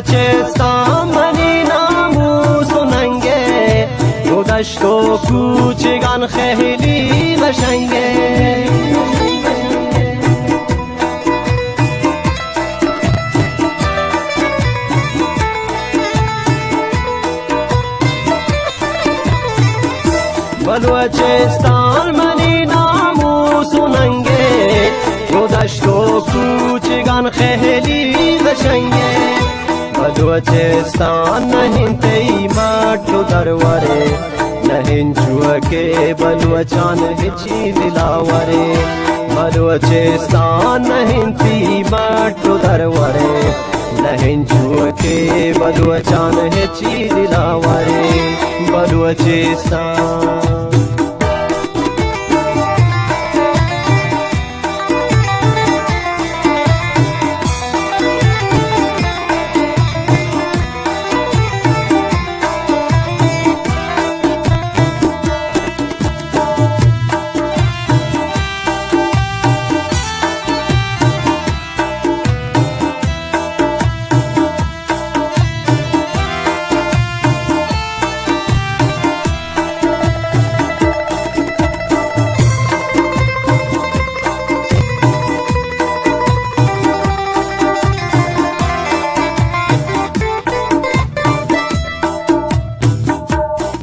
چستان منی ناموس و ننگے، گو دشت و کوچگان خیلی قشنگے. بلوچستان منی ناموس و ننگے، گو دشت و کوچگان خیلی قشنگے. بلوچستان نہ انت تئی مٹ و درورے، نہ انچو کہ بلوچان ہچی دلاورے. بلوچستان نہ انت تئی مٹ و درورے، نہ انچو کہ بلوچان ہچی دلاورے. بلوچستان.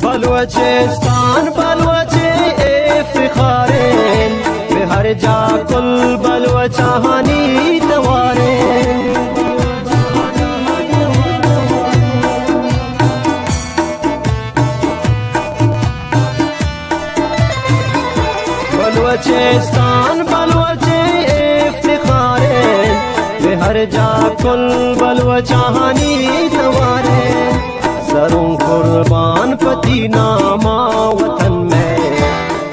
بلوچستان بلوچ افتخاریں، بہ ہر جا کل بلوچانی تواریں. بلوچستان بلوچ افتخاریں، بہ ہر جا کل بلوچانی تواریں. سروں قربان پتی ناما وطن مئے،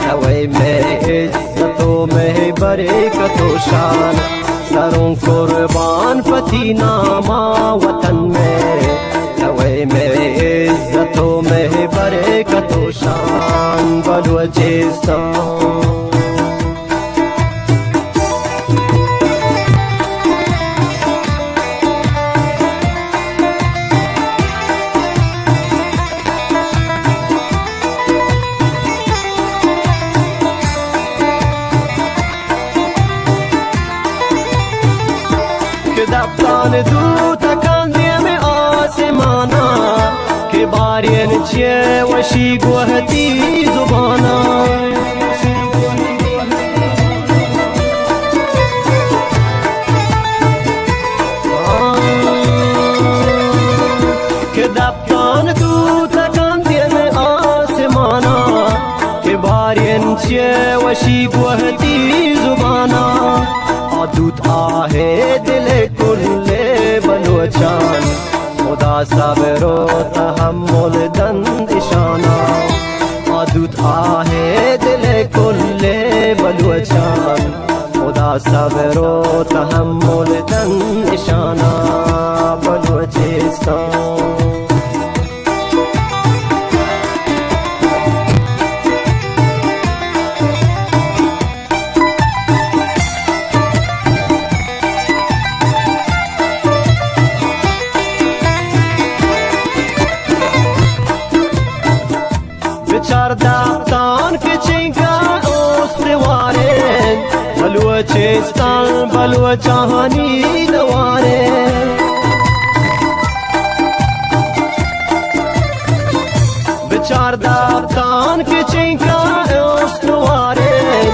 توئے مئے عزت و مئے برکت و شان. سروں قربان پتی ناما وطن مئے، توئے مئے عزت و مئے برکت و شان. بلوچستان. کہ دپتان دوتکان دیم آسمانا، کہ بارین چیئے وشی گوہتی زبانا. کہ دپتان دوتکان دیم آسمانا، کہ بارین چیئے وشی گوہتی زبانا. آ دوت آہے دل کل بلوچان، خدا صبر و تحمل دنت اشانا. آ دوت آہے دل کل بلوچان، خدا صبر و تحمل دنت اشانا. بلوچستان. بچار دپتان کہ چنکا استواریں، بلوچستان بلوچانی دواریں. بچار دپتان کہ چنکا استواریں،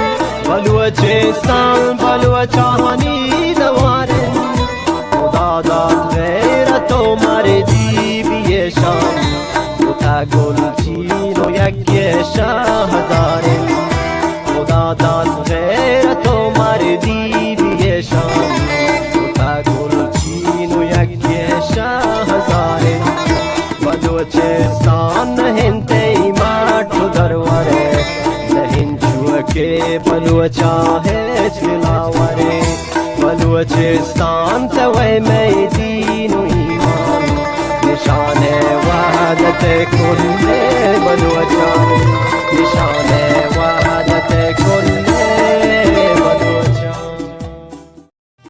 بلوچستان بلوچانی دواریں. خدا دات غیرت و مردی بیشان، کتا گلچین و یکی شاہداریں. خدا دات غیرت و مردی بیشان، کتا گلچین و یکی شاہداریں. بلوچستان نہ انت تئی مٹ و درورے، نہ انچو کہ بلوچا ہچ دلاورے. بلوچستان توئے مئے دین و ایمان، نشان وحدت کل بلوچا.